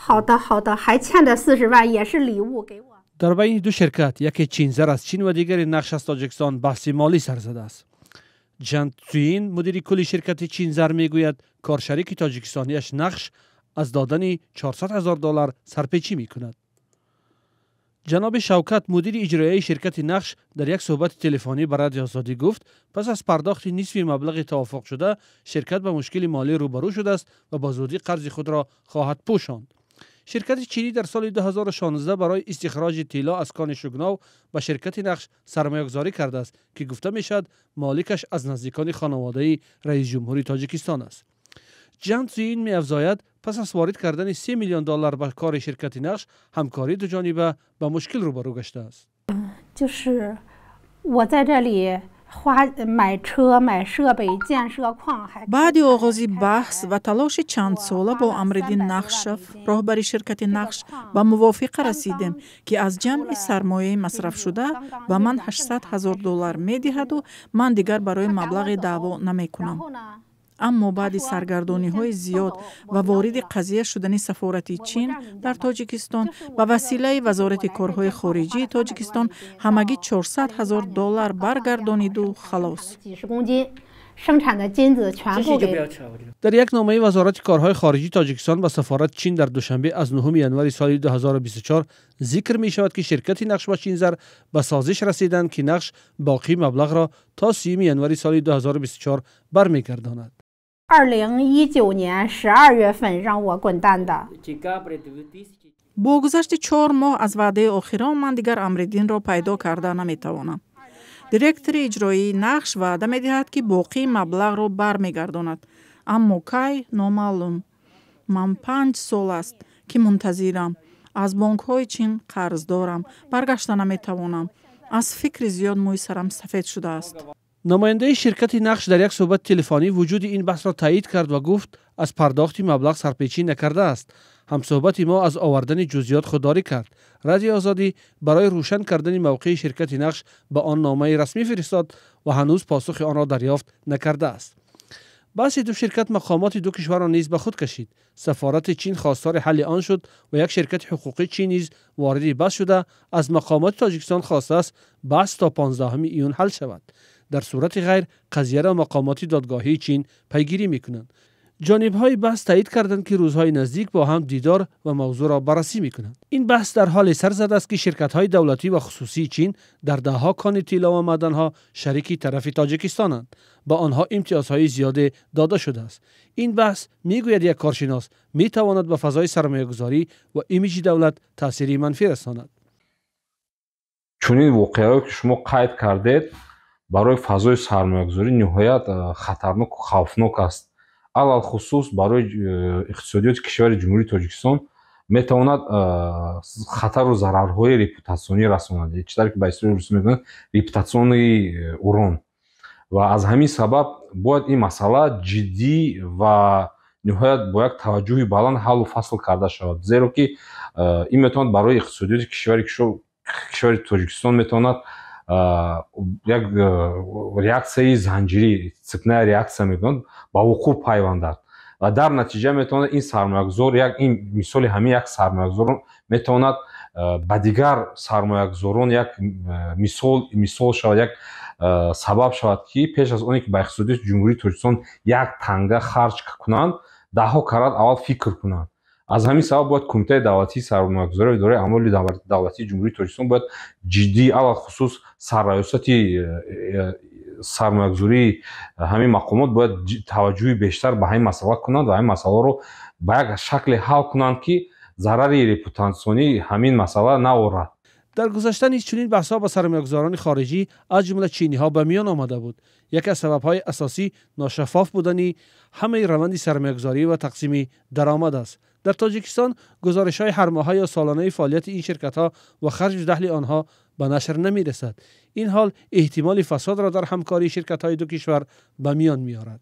好的，好的，还欠着40万，也是礼物给我。 Дар байни ду ширкат, яке Чинзар аз Чин ва дигари Нақш аз Тоҷикистон, баҳси молӣ сар задааст. Ҷан Цюин, мудири кулли ширкати Чинзар, мегӯяд, коршарики тоҷикистониаш Нақш аз додани 400 ҳазор доллар сарпечӣ мекунад. Ҷаноби Шавкат, мудири иҷроияи ширкати Нақш, дар як суҳбати телефонӣ ба Радио Озодӣ гуфт, пас аз пардохти нисфи маблағи тавофуқшуда ширкат ба мушкили молӣ рӯбарӯ шудааст ва ба зудӣ қарзи худро хоҳад пӯшонд. Ширкати чинӣ дар соли 2016 барои истихроҷи тилло аз кони Шугнов ба ширкати Нақш сармоягузорӣ кардааст, ки гуфта мешавад, моликаш аз наздикони хонаводаи раисҷумҳури Тоҷикистон аст. Ҷан Цюин меафзояд, пас аз ворид кардани 3 миллион доллар ба кори ширкати Нақш ҳамкории дуҷониба ба мушкил рӯбарӯ гаштааст. 就是我在这里花买车买设备建设矿还 Баъди оғози баҳс ва талоши чандсола бо Амриддин Нақшов, роҳбари ширкати Нақш, ба мувофиқа расидем, ки аз ҷамъи сармояи масрафшуда ба ман 800 ҳазор доллар медиҳаду ман дигар барои маблағи даъво намекунам. Аммо баъди саргардониҳои зиёд ва вориди қазия шудани сафорати Чин дар Тоҷикистон ба василаи Вазорати корҳои хориҷии Тоҷикистон ҳамагӣ 400 ҳазор доллар баргардониду халос. 几十公斤生产的金子全部给 Дар як номаи Вазорати корҳои хориҷии Тоҷикистон ба сафорати Чин дар Душанбе аз 9 январи соли 2024 зикр мешавад, ки ширкати Нақш ва Чинзар ба созиш расиданд, ки Нақш боқии маблағро то 30 январи соли 2024 бармегардонад. 2019年12月份让我滚蛋的。 Бо гузашти 4 моҳ аз ваъдаи охирон ман дигар Амриддинро пайдо карда наметавонам. Директори иҷроии Нақш ваъда медиҳад, ки боқии маблағро бармегардонад, аммо кай номаълум. Ман 5 сол аст, ки мунтазирам. Аз бонкҳои Чин қарздорам, баргашта наметавонам. Аз фикри зиёд мӯи сарам сафед шудааст. Намояндаи ширкати Нақш дар як суҳбати телефонӣ вуҷуди ин баҳсро таъид кард ва гуфт, аз пардохти маблағ сарпечӣ накардааст. Ҳамсӯҳбати мо аз овардани ҷузъиёт худдорӣ кард. Радиои Озодӣ барои рӯшан кардани мавқеи ширкати Нақш ба он номаи расмӣ фиристод ва ҳанӯз посухи онро дарёфт накардааст. Баҳси ду ширкат мақомоти ду кишварро низ ба худ кашид. Сафорати Чин хостори ҳалли он шуд ва як ширкати ҳуқуқии чин низ вориди баҳс шуда, аз мақомоти Тоҷикистон хостааст, баҳс то 15 июн ҳал шавад, дар сурати ғайр қазияро мақомоти додгоҳии Чин пайгирӣ мекунанд. Ҷонибҳои баҳс таъид карданд, ки рӯзҳои наздик бо ҳам дидор ва мавзӯъро баррасӣ мекунанд. Ин баҳс дар ҳоле сар задааст, ки ширкатҳои давлатӣ ва хусусии Чин дар даҳҳо кони тилло ва маъданҳо шарики тарафи Тоҷикистонанд. Ба онҳо имтиёзҳои зиёде дода шудааст. Ин баҳс, мегӯяд як коршинос, метавонад ба фазои сармоягузорӣ ва имиҷи давлат таъсири манфӣ расонад. Чунин воқеаҳое, ки шумо қайд кардед, барои фазои сармоягузорӣ ниҳоят хатарноку хавфнок аст. Алалхусус барои иқтисодиёти кишвари Ҷумҳурии Тоҷикистон метавонад хатару зарарҳои репутатсионӣ расонад, чӣ тавре ки ба истилоҳи русӣ мегӯянд, репутационный урон. Ва аз ҳамин сабаб бояд ин масъала ҷиддӣ ва ниҳоят бо як таваҷҷӯҳи баланд ҳаллу фасл карда шавад, зеро ки ин метавонад барои иқтисодиёти кишвари Тоҷикистон метавонад як реаксияи занҷирӣ, цепная реакция мегӯянд, ба вуқӯъ пайвандад ва дар натиҷа метавонад ин сармоягузор як ин мисоли ҳамин як сармоягузор метавонад ба дигар сармоягузорон як мисол шавад, як сабаб шавад, ки пеш аз оне ки ба иқтисодиёти Ҷумҳурии Тоҷикистон як танга харҷ кунанд, даҳҳо карат аввал фикр кунанд. Аз ҳамин сабаб бояд Кумитаи давлатии сармоягузорӣ ва Идораи амволи давлатии Ҷумҳурии Тоҷикистон бояд ҷиддӣ, алалхусус сарраёсати сармоягузории ҳамин мақомот бояд таваҷҷӯҳи бештар ба ҳамин масъала кунанд ва ҳамин масъаларо ба як шакле ҳал кунанд, ки зарари репутатсионии ҳамин масъала наорад. Дар гузашта низ чунин баҳсҳо ба сармоягузорони хориҷӣ, аз ҷумла чиниҳо, ба миён омада буд. Яке аз сабабҳои асосӣ ношаффоф будани ҳамаи раванди сармоягузорӣ ва тақсими даромад аст. Дар Тоҷикистон гузоришҳои ҳармоҳа ё солонаи фаъолияти ин ширкатҳо ва харҷу дахли онҳо ба нашр намерасад. Ин ҳол эҳтимоли фасодро дар ҳамкории ширкатҳои ду кишвар ба миён меорад.